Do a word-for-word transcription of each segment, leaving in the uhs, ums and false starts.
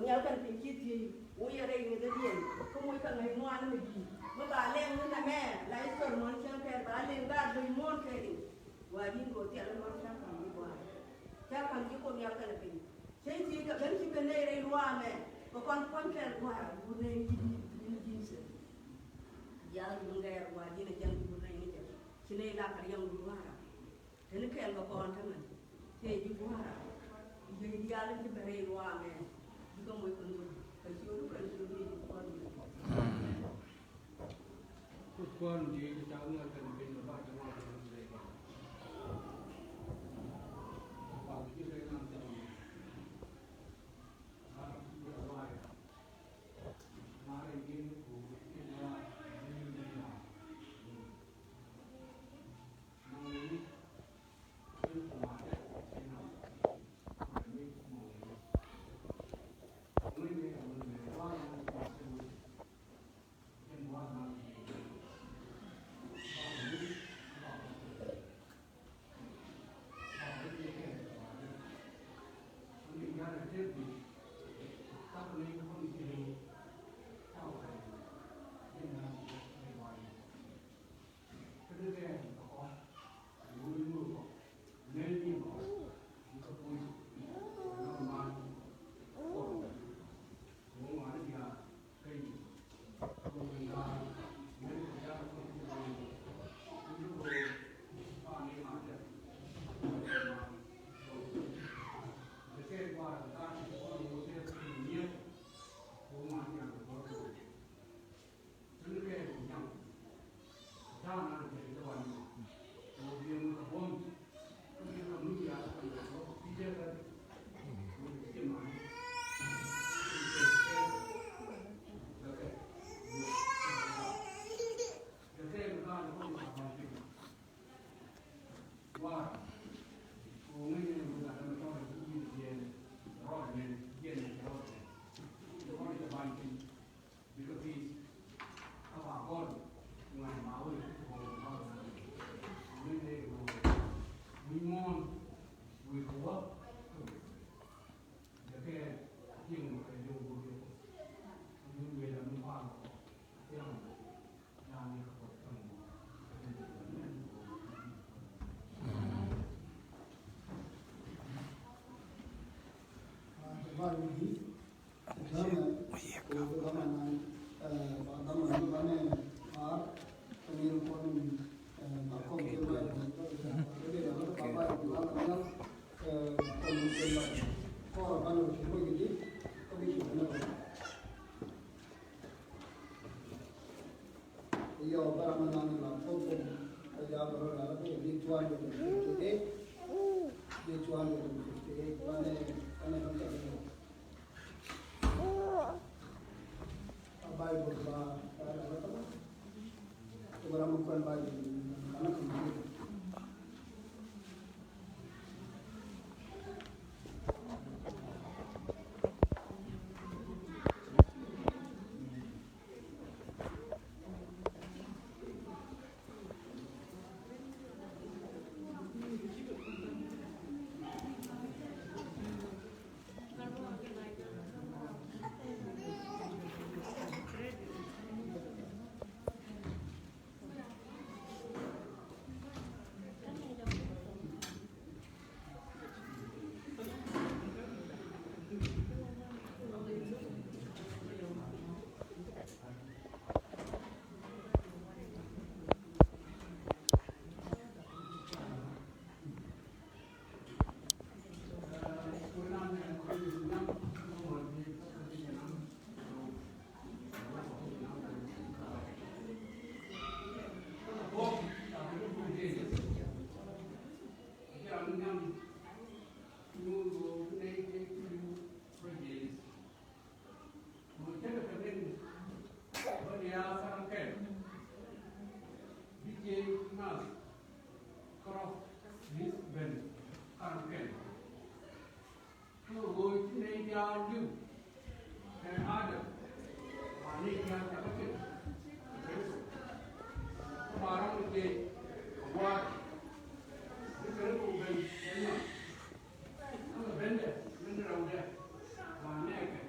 Nhial kɛn piny ci thiec, wun yɛ rɛy ŋi̱thädiɛn, kä moc kɛ ŋäc ŋuan mi di̱i̱t, mi ba lɛŋ ni nɛmɛ, la i̱ thɔr muɔ̱n cäŋ kɛɛr, ba lɛŋ gaat lo̱c muɔ̱ɔ̱n kɛɛr i̱. Gua̱a̱r di̱n kɛ ɣöö thil muɔ̱ɔ̱n ca ka̱m ji̱ gua̱a̱r. Ca ka̱m ji̱ Kuoth nhial kɛn piny. Cä thiec kɛ ben ci ben nɛy rɛy luaak ɛmɛ, kɛ kɔn kua̱n kɛɛr gua̱a̱r, wut nɛy ji̱ di̱i̱t, ji̱ di̱i̱t. Diaal wun gɛɛr gua̱a̱r di̱n ɛ jɛn wut nɛy ni jɛ. Ci nɛy la kɛ riɛm wut gua̱a̱r. Teni kɛɛl kɛ kɔn tämɛ tëë ji̱ gua̱a̱ra. Ji̱ diaal in ti ben rɛy luaak ɛmɛ. Ji̱ kä moc kɛ nuɔ̱t kɛ ciöt kɛ ciöt ni ji̱ kuɔn ni. Ku kuɔn ji̱ ji̱ ca ŋuɔt kɛn piny kɛ ba ji̱ ŋuɔt kɛn piny rɛy kɔn. Kua ji̱ rɛy nam tɛm. Ba ji̱ rɛy luaak. Ma rɛy ji̱ ku ji̱ luaak ji̱ ji̱ luaak. Bikɛ pi̱i̱th kä ba gɔl ŋuan ma wee ti gɔl ma wee ni ne ro. Wi̱i̱ muɔ̱ɔ̱n wi̱i̱ kɛ wä kä wi̱i̱ jɛ kɛ tiɛŋ mɔ kɛ jɔw go̱o̱r yɛ kɔ. Wi̱i̱ wi̱i̱ la mi pal kɔ tiɛŋ mɔ. Ya̱a̱ ni kɛ kɔ tiɛŋ mɔ. Bye. Yɔ, bara ma nan la ko ko, a ya bara la ko ni two hundred and fifty-eight. Ni two hundred and fifty-eight. Bane, bane kan ta. A Bible ba, ba la ko. Ko bara ma ko Bible, kana kan. Mɔ cä kɛ kɛ ben bä diaal karaŋ kɛl. Bi jiɛc nath kärɔ̱ bi ben karaŋ kɛl. Kä ɣöö ci nɛy diaal li̱w kɛ Adam, a nɛy diaal ca kɛ kɛl kɛ Kritho. Kä ba rɔ̱ŋ jiɛc kɛ gua̱a̱th. Bi Kritho ben kɛ nath. Kä kɛ bendɛ min rɛwdɛ ba nɛɛkɛ.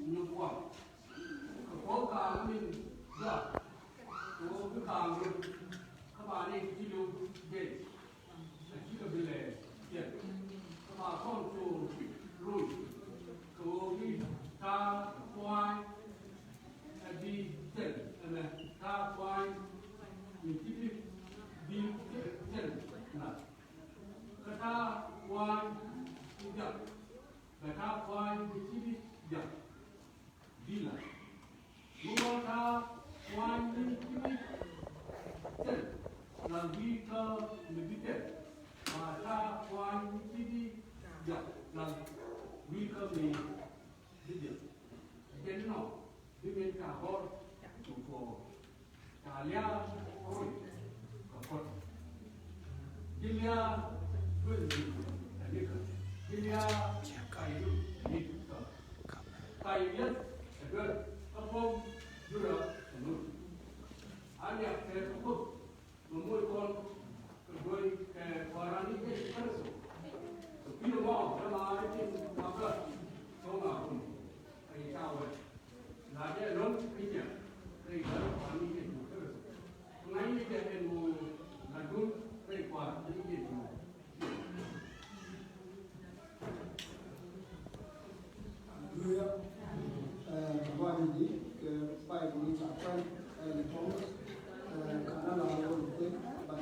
ni kuam. Kɛ puɔ̱th kaaŋ min gak kɛ ɣöö bi kaaŋ röt kä ba nɛy ti ci lo̱k jiɛc. A cikɛ bi lɛ piɛth kä ba kɔn cool röc kɛ ɣöö bi ta̱a̱ pua̱a̱ny ɛ bi thil ɛmɛ ta̱a̱ pua̱a̱ny mi ci bi bi thil la. Kä ta̱a̱ pua̱a̱ny mi jak bɛ ta̱a̱ pua̱a̱ny mi ci bi jak bi la. Mi wä ta̱a̱ pua̱ny mi ci bi thil la wi̱i̱ kä mi bi thil. Ba ta̱a̱ pua̱ny mi ci bi jak la wi̱i̱ kä mi bi thil. Ɛ jɛn inɔ bi min ta̱a̱ bɔr cu puɔ̱ɔ̱k. Ta̱a̱ lia̱a̱ roc kɛ puɔ̱t. Ji̱ lia̱a̱ duel ji̱ ɛ nikä. Ji̱ lia̱a̱ kay duel ɛ nikä. Kay lia̱a̱ ɛ duel kä puɔ̱m jurä ɛ nut. A liak kɛ kɛ puɔ̱t mɛ moc kɔn kɛ duel kɛ Kua̱ran ni Yecu Kritho. Kɛ pi̱i̱r mɔ dämaari tin ma bä thok a kun kɛ ca wɛl. La jɛ lo̱ŋ kä jɛ rɛy Kua̱ran ni Yecu Kritho. Ŋa̱cni jɛ ɛn ɣöö la duŋ rɛy Kua̱ran ni Yecu. Haleluya. Ɛ, kɛ bä ni di kɛ Baibol ni ca kuɛn, ɛ, ni Thomas, ɛ, ka na la wä ni kuɛn ba.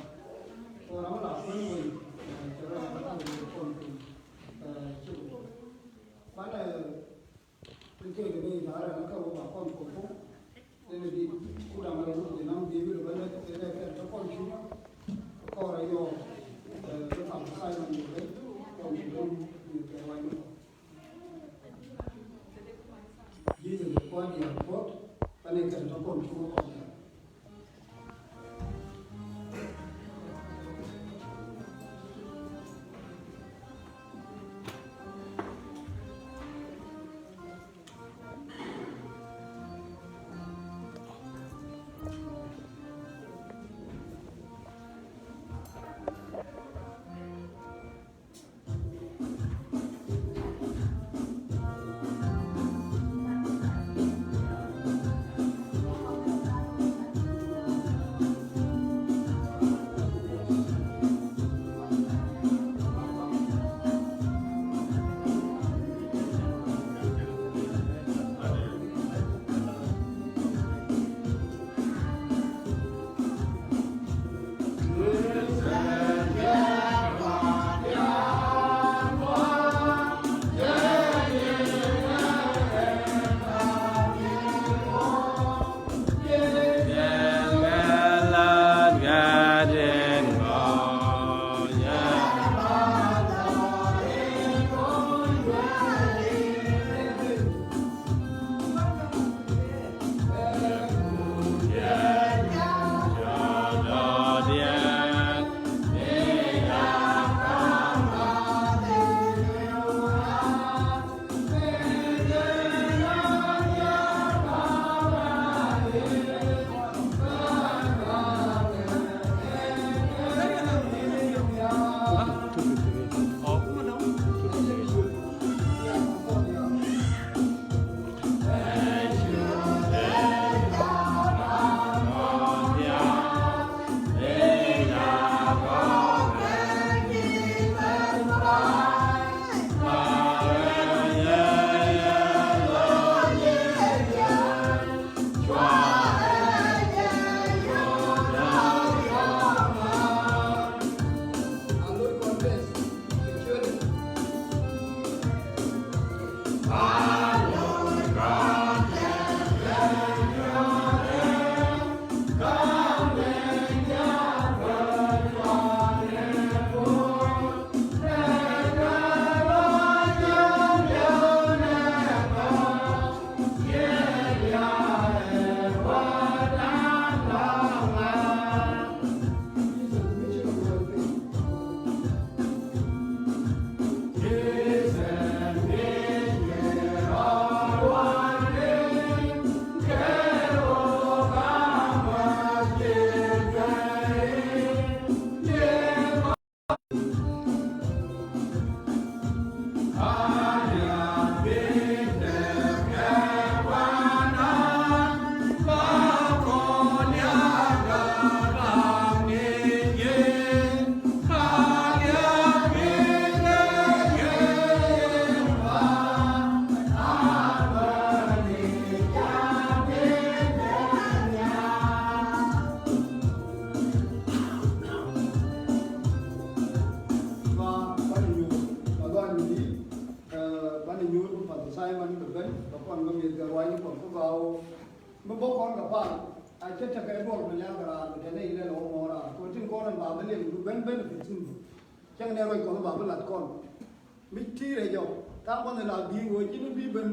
Kɛ ram la kuɛn wä ni, ɛ, kɛ ram la kuɛn wä ni kɔn kuɛn, ɛ, ci wä. Banɛ tin tëëkɛ ni da̱rɛ ni kä wä ba kɔn kɔn kɔn. Tëëkɛ di ku da̱ŋ rɛw ni nam di wi̱i̱ lɛ bä lɛ tëëkɛ kɛ tɛ kɔn cu. Kɔrɛ yɔ, ɛ, kɛ kam Simon ni kɛ kɔn cu ni kɛ wany ni kɔn. Jesus kɔn diaal kɔn, kɛnɛ kɛ tɛ kɔn cu kɔn diaal. ben kɛ kɔn bä mi̱eth kɛ ruac ni Kuɔth kä gɔaa ɣöö mi bä kɔn kɛ pal a cä tekɛ duɔl mi liak kɛ raan kɛ tɛn i̱ lɛl ɣɔw mɔ raan kɛ tin kɔn in ba bä lɛl du ben ben kɛ tin bä. Cäŋ nɛ ruac Kuɔth ba bä lat kɔn mi ti̱i̱ rɛc ɔ. Tha̱a̱ŋ kɔn in la bi̱i̱ ɣöö ci mi bi ben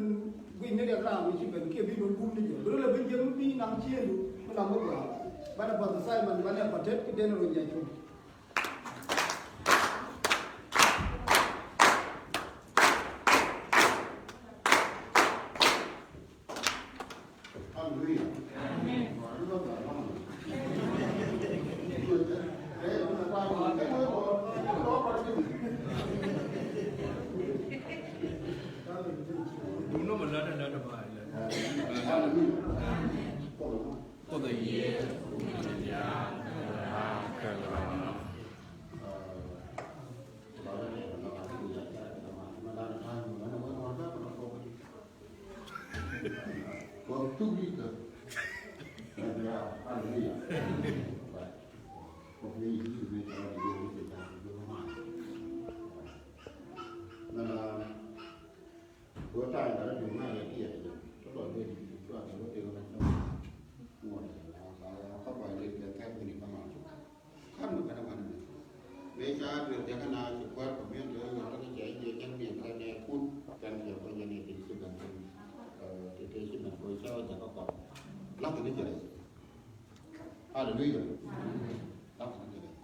guic ni riɛk raan mi ci ben kiɛ bi ben bum ni jɛ bi rɛ lɛ ben jiɛk mi bi naŋ ciëëndu mi lam bä gɔaa. Banɛ path assignment banɛ patet ki den ruac jɛ cum. Hallelujah. Amen. Hallelujah. Kan mi kɛn a wan mi mëë ca duel jɛ kɛn a ci kuäär kɔmiɛn jɛ yɔt kɛn cɛ jiɛ jɛn miɛn kɛn nɛ kun kɛn jɛ kɔ jɛn i̱ tin ci bɛn tin. Ti ti ci mɛn kɔ ca wä jɛ kɛ kɔm. Lath ni jɛ rɛy. Haleluya. Lath ni jɛ rɛy.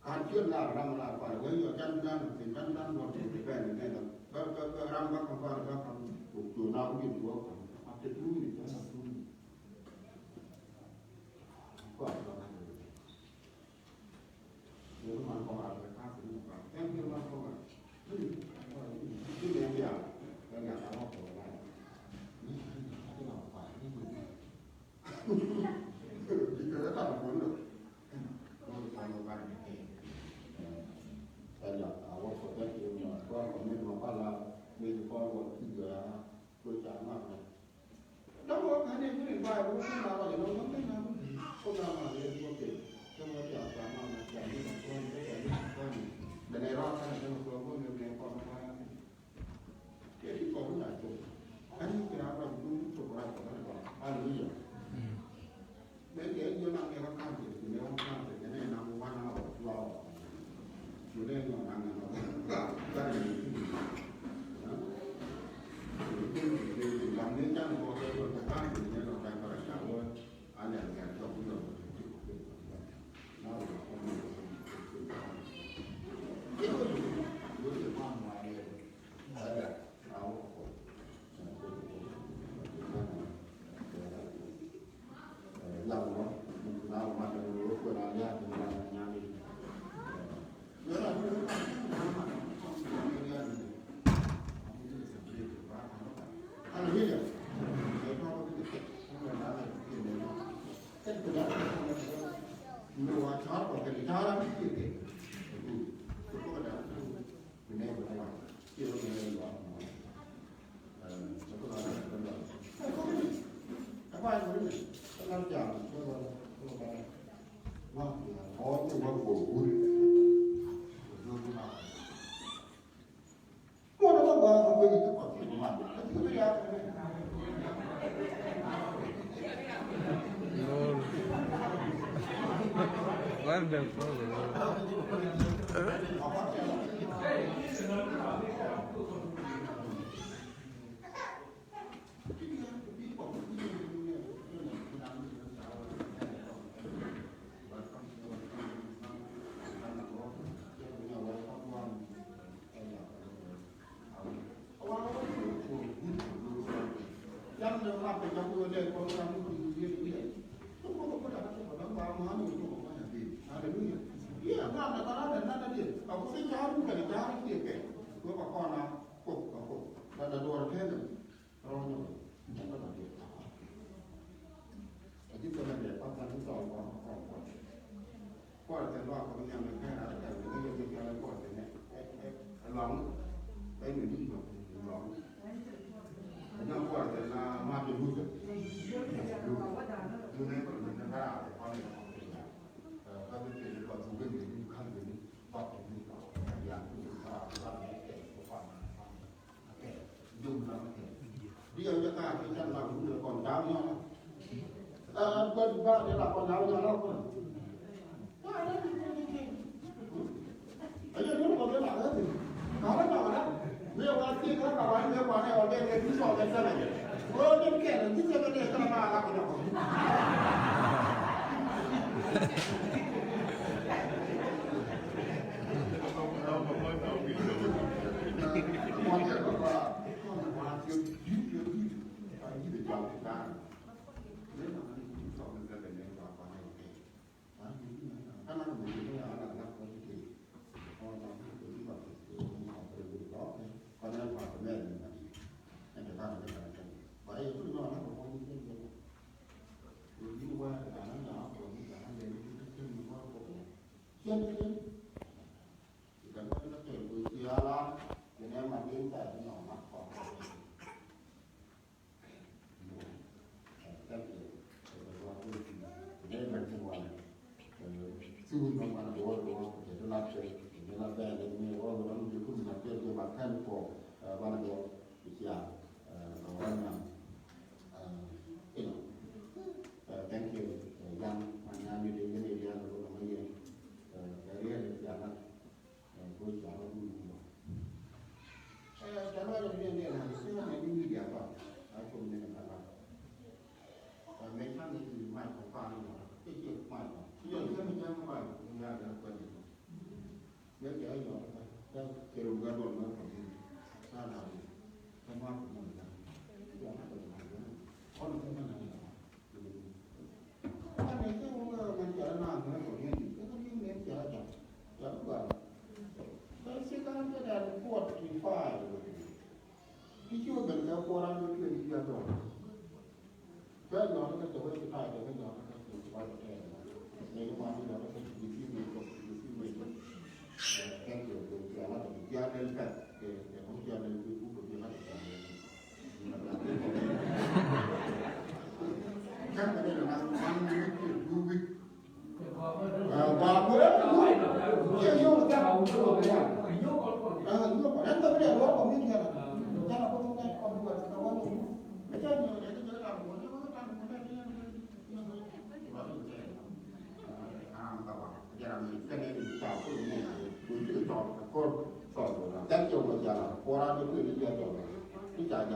Kan ciöt lar ram lar kuan wee yɔ can dan piny dan dan duɔt piny piny piny piny piny bä bä bä ram bä kan kuan bä kan kuk cuɔ na wee duɔt kan a te tu ni kan a tu ni. Kuan bä kan wee. Yɛ man kɔn a bɛ kan piny kan kan yɛ man kɔn a. Ni ni ni ni ya kan ya kan kɔn a. Ni ni ni ni ni. Hallelujah. Maybe you know, you have a conflict, you know, conflict, and then I'm one hour, two hours. You then know, I'm not very good. Huh? You think you can go there, but the conflict, you know, like, for a shower, and then get some, you know, now we're coming to the Hallelujah. Kuɔrɛ thin luaak kɔn nhiam ni kɛn rat kɛn ni kɛn ni kɛn kuɔrɛ thin ɛ luaŋ ɛ ni ni luaŋ. Ɛ nyɔk kuɔrɛ thin na Martin Luther. Ni ni kɔn ni kɛn rat kɔn ni kɔn ni ya. Ɛ ka bi thin kɔn thuk ni ni kal ni ni bak ni ni ya ni kɛn rat kɔn ni kɛn kuɔrɛ. Diɛ wut la kɛ. Diɛ wut la kɛ, kɛ la wut la kɔn daw nyɔla. Ɛ, ɛ, kɔn ba de la kɔn daw nyɔla kɔn. Ɛ, yɛ dun kɔn de la kɛ. Ka la ka wala. Mɛ wa ti ka ka wa ni kɔn ne wa de ni sɔ de sɛ. Ko de kɛ ni sɛ de ka ma la ko. Thank you. Yan, man yan ni de ni de yan lo ma ye. Kɛ riɛl ya na. Ko ca rɔ dun ni ba. Ca rɔ ni ni na ni ni ni dia ba. A ko ni na ba. Mɛ ca ni ni ma ko pa ni ba. Ke ke ma. Yo ni ni ja ma ba. Ni ya da ko ni.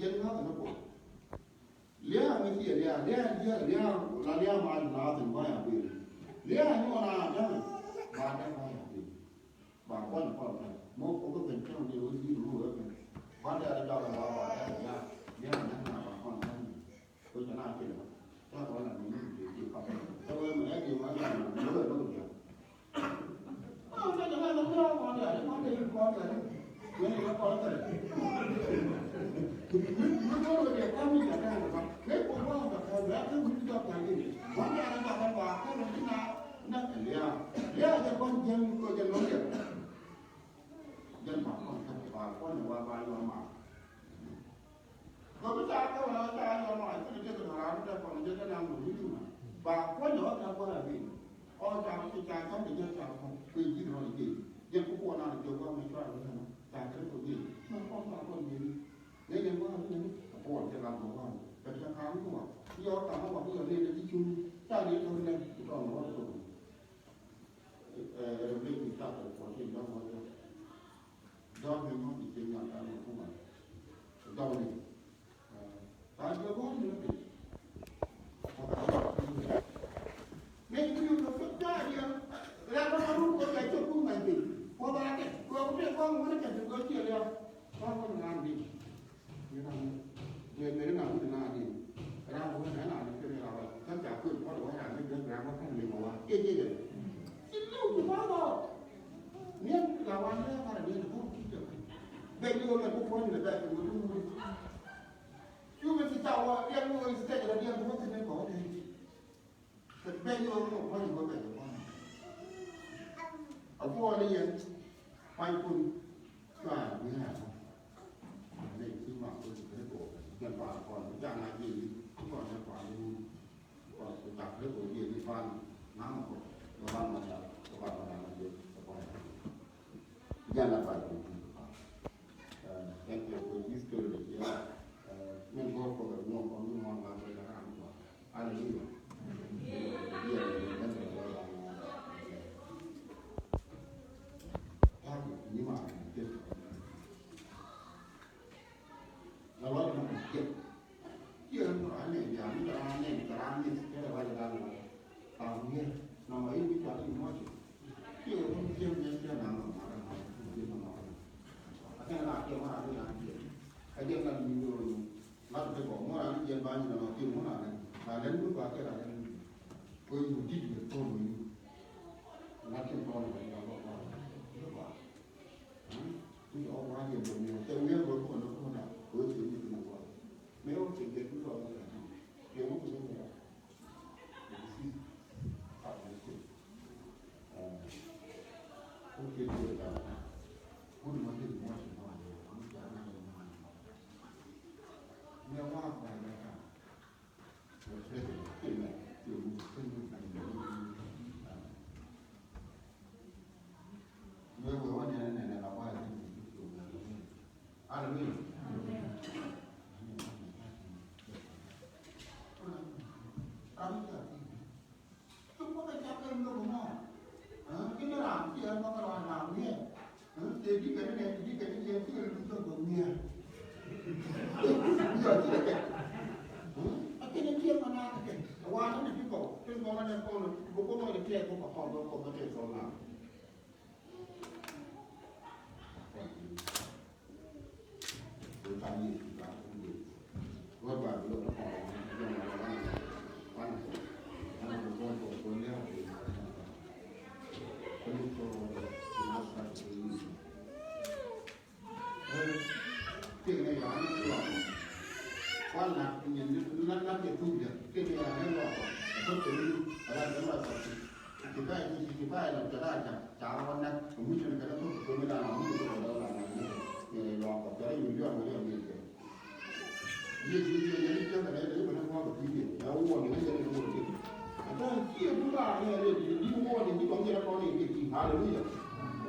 Yɛn ŋa̱th ni Kuɔth. Lia̱a̱ mi ciɛ lia̱a̱, lia̱a̱, lia̱a̱, lia̱a̱, la lia̱a̱ ma naath in bä ya kuëë. Lia̱a̱ ni ɣän a däŋ, ba däŋ bä ya kuëë. Ba kuany kuɔl kɛ. Mɔ kɔ kɛ ben cäŋ ni wä ji̱ lu wä ben. Kuan dee a dee dɔl ba ba dee lia̱a̱, lia̱a̱ däŋ na ba kuan däŋ ni. Kuec kɛ na ciɛ lia̱a̱. Ca kuan na ni ni kuëë ciɛ kɔk. Ca wee mɛ ɛ ji̱ ma lia̱a̱ na ni wä ben wä jiaŋ. Jɛn ba kɔn kä ba kɔn wa ba yɔ ma. Kɔ bi ca kɛ wala ca yɔ ma, kɛ kɛ kɛ ra ni dɛ kɔn jɛ kɛ na mu ni ma. Ba kɔn wa ka kɔn a bi. Ɔ ca ki ca kɔn de jɛ ca kɔn. Kɛ ji rɔ ni jɛ. Jɛ ku kɔn na jɛ wa mi ca ni na. Ca kɛ ko jɛ. Ma kɔn ba kɔn jɛ ni. Ne jɛ wa ni. Kɔn jɛ la ko wa. Kɛ ca ka ni wa. Yɔ ka wa ni yɔ ne de ji cu. Ca ni to ne. Ko wa ko. Revelation chapter fourteen, dɔ̱ŋ wä jɛ. Dɔ̱ŋ ni mɔ ti cieŋ nyan kan ni kumɛ. Dɔ̱ŋ ni. Ka jɛ bä ni ni. Ni kuni ko ko ta ya. Ra ko ko ko ya ko kumɛ ni. Ko ba ke. Ko ko ko ni ko ni ko ko ya. Ko ko ni ni. Mɛ mɛ ri na wut na di ram wut na na ni kiri la wa kan ta ko ko wa ya ni de ram wa kan ni wa ke ke de. Ti lu ku ba ba. Ni la wa ni ma ni ko ki de. Be ni wa ko ko ni de be ko ni. Yu me ti ta wa ya ni wa ti de ya ni wa ti ni ko de. Kɛ ben ni ɣöö ni mɔ puɔ̱ny ni ɣöö ben ni puɔ̱ny. A puɔ̱ny ni yɛn puɔ̱ny kun cua ni ɣa̱a̱ kɔ. Ni ci ma kun ci kɛ kɔ jɛn pa̱a̱n kɔn ni ja̱a̱n a jiɛn ni kɔn ni pa̱a̱n ni wun. Kɔn ku tak ni kɔ jiɛn ni pa̱a̱n na̱a̱n kɔ ni pa̱a̱n ma ja̱a̱n ni pa̱a̱n ma ja̱a̱n ni jiɛn ni pa̱a̱n. Jana ba ku ku. Thank you for this story. Yeah. Min ko ko no ko ni mo ma ko na ko. Hallelujah. Ni ma. Na lo ni ma. Kiɛ ɣän kɛ raan nɛy diaal mi kɛ raan nɛy kɛ raan nɛy kɛ raan nɛy kɛ raan nɛy. Ka wi̱i̱ nɔmɔ i̱ wi̱i̱ cual i̱ muɔc. Kiɛ ɣän jiɛn jiɛn jiɛn na nɔmɔ raan nɔmɔ jiɛn nɔmɔ raan. A kɛn raan kiɛ mɔ raan nɛy raan jiɛn. Ka jiɛn raan nɛy raan nɛy. Lat kɛ kɔ mɔ raan jiɛn ba nyi nɔmɔ kiɛ mɔ raan nɛy. Raan nɛy mi ba kɛ raan nɛy. Ko i̱ wi̱i̱ dit wi̱i̱ tɔn wi̱i̱. Lat kɛ tɔn wi̱i̱ ba ba ba. Hallelujah. Kä kuoth ɛ cak kɛ lo̱k mɔ. Kä ni raan ci ɛ bä kä raan na wi̱i̱. Tëë di̱t kɛ ni nɛ, di̱t kɛ ni nɛ, ci kɛ lo̱k kä bä mi̱eer. Yɔ ci kɛ kɛ. Kä ni ciɛ mɔ na kɛ kɛ. Wa ni ni ti kɔ, ti kɔ ma nɛ kɔ ni, bä kɔ ma ni tiɛ kɔ kɔ kɔ bä kɔ bä tëë kɔ na. Haleluya.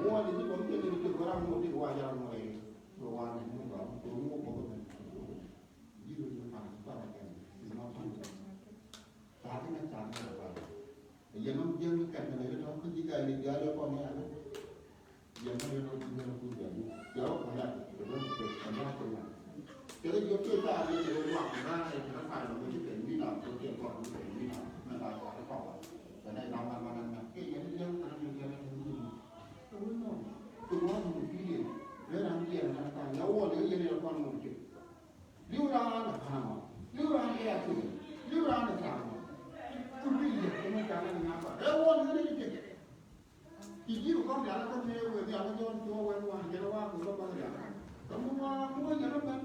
Warning ni ji̱ kɔn kɛ ni kɛ kɛ ram mɔ ti wa jaram mɔ rɛy. Warning ni ba ko mɔ ko ko. Ji̱ ru ni pan pan kɛ. Is not something. Ta̱a̱ kɛ na ta̱a̱ kɛ ba. Yɛn ɔm jiɛn kɛ kɛn kɛ ni tɔ̱ kä ji̱ ka ni diaal yɛ kɔn ni alɛ. Yɛn ɔm yɛn ɔm ji̱ mɛn ku jɛn ni. Yɛ ɔm kɔn lat kɛ kɛ kɛ kɛ kɛ kɛ kɛ. Kɛ kɛ jiɔk kɛ ta̱a̱ ni kɛ kɛ luak kɛ na kɛ kɛ kɛ kɛ kɛ ni na kɛ kɛ kɛ kɛ ni na. Mɛ na kɛ kɛ kɛ kɛ. Kɛ na na na na na. Kɛ yɛn jiɛn kɛ ni jiɛn ni. Kɛ wä nɔ. Kɛ wä nɔ kɛ yɛn. Lɛ na jiɛn na ta̱a̱. Yɛ wä ni yɛn yɛ kɔn mɔ kɛ. Li̱w raan ɛ ka̱n ɛmɔ. Li̱w raan ɛ yatuŋ. Li̱w raan ɛ ka̱n ɛmɔ. Ku li̱w yɛ kɛ mɛ ka̱n ɛmɔ nyakɔ. Ɛ wä ni ni jɛ. Ci ji̱ kɔn diaal kä mëë wëë diaal kä jɔn cuɔ wɛn wan jɛn wa ku kä bäk diaal. Kä mi wa mi wa jɛn ɔ mɛn.